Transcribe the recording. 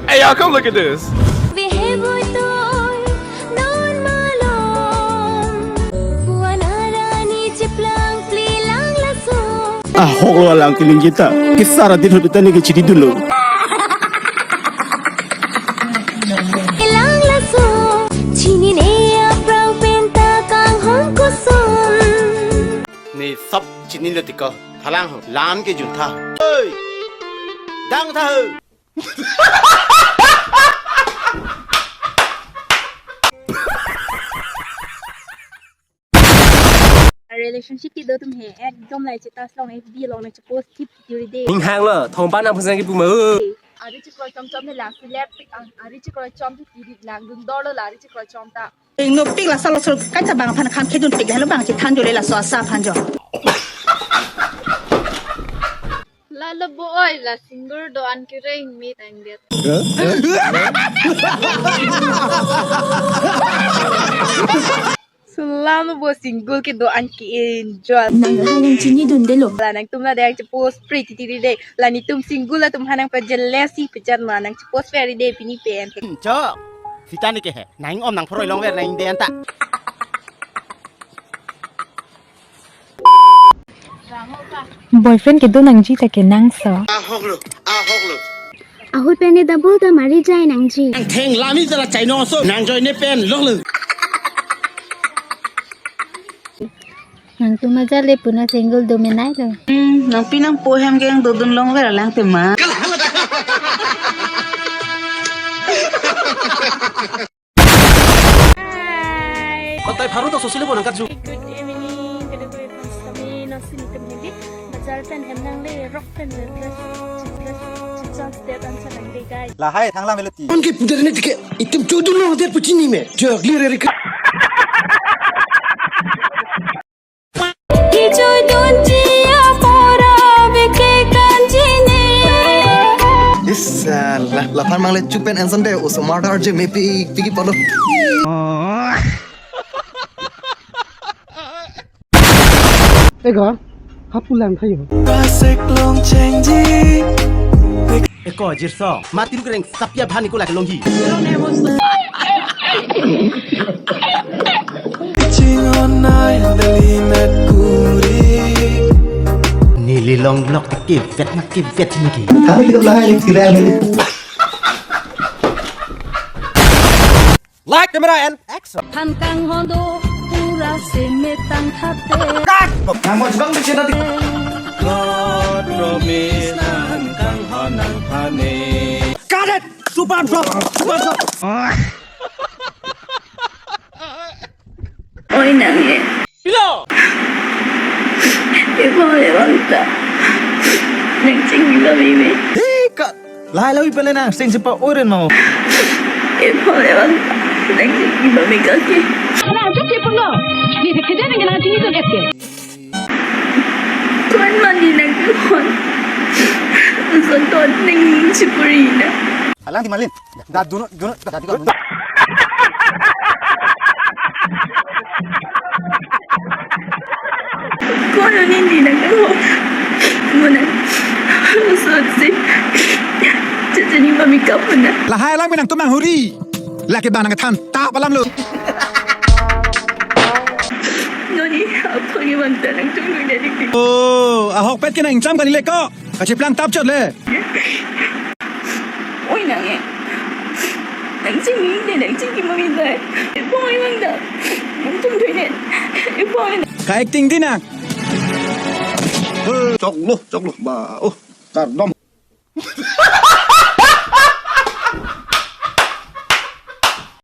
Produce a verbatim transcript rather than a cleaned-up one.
Hey, y'all, come look at this. Behebutoi non malom. Puan arani cheplang plilang laso. Ahok lo alang keling kita. Kesara din hudu tani ke chidi dulu. Plilang laso. Chini ne aprang penta kanghong koson. Ne sab chinilo tiko. Thalang ho. Lam ke juntha. Oi. Dang tha ho. Relationship kedo atum he ekdom lahai status along, F B along nangchepost thip tiri de. Ning hang lo, thongpa nangpusang kipu ma. Ari chekroi chom chom ne lang seleb pik ang, ari chekroi chom tu tiri lang dun dor lo la ari chekroi chom ta. Ingno pik la salo salo kacha bang aphan kham khedun pik halo bang chethan jole laso asa aphan jo. Lalo bo oi, la single do-an kereng me tang det. Sulalo bo single kedo-an ke-enjoy. Nang hai nangchinidunde lo. La nangtum la dang chepost pre titi de. La netum single atum ha nangpa jealousy pechan ma nangchepost very de pini pen. Chok. Sita ni ke he. Nang om nang phroi longver nang de anta. Boyfriend kedo nangji ta kenangso. Ahok lo, ahok lo. Ahut pen ne double ta mari jai nangji. Nang theng lami jala chai nangso. Nang join ne pen lok lo. Nangtum ajat le puna single do menai lo. Hmm, nangpi nangpo hem ke nang dodun longver alang tema. Hi. Kontai pharu to sosile bo nangkarju. Good evening, kada koi fans kami nasi nitum hindi. Bazar pen hem nangle, rock pen le, dress, dress, chance det ansa nangle, guys. Lahai thanglam melati. Kon ke puder ne tike, itum chodun lo der puchini me. Jogli re re. Kichoi dunji apora beke kanjine. Yes, uh, la, laphan mangle chupen ensan de, osomar dar je mepi pigi palo. Ega, hapulang kayo. Pasek long chengji. Eko jirso, mati rukreng sapia bhani ko lake longji. Chingon nai dali met kuri. Neli long block ke vet na ke vet niki. Kami kita belakang ini, tidak ada. Light, camera, and action. Than kanghon do pura semetang thate. Cut! Nang mo jebang bikin nanti. God promise nang kanghon nang phane. Cut it! Super flop! Super flop! Oi nang e. Pilo! Ipo le bangta. Nang chinglo mimi. Hei, cut! Lahai lawi pele nang, sing sepa oren mau. Eh, pole bang. Nang si iba mega ke. Ala, ajak ke penggo. Ni dek kejar dengan aji itu, F K. Tuan mandi nang ke hon. Uson ton nang sipuri na. Alang di malin. Da dunu, dunu, da dunu. Kono nindi nang ko. Muna. Sotsi. Ceceni mami kapuna. Lahai lang pinang tumang huri. Lake bang nang than ta palam lo. Noni, apa ni bang tanang tunggu dari. Oh, ahok pet kena ingcham kali leko. Kachiplang tap chot le. Oi nang e. Nang chingni de nang chingki mami dai. Ipong oi bang da. Nang tum dui ne. Ipong oi. Ka acting di nang. Choklo, choklo ba. Oh, kardom.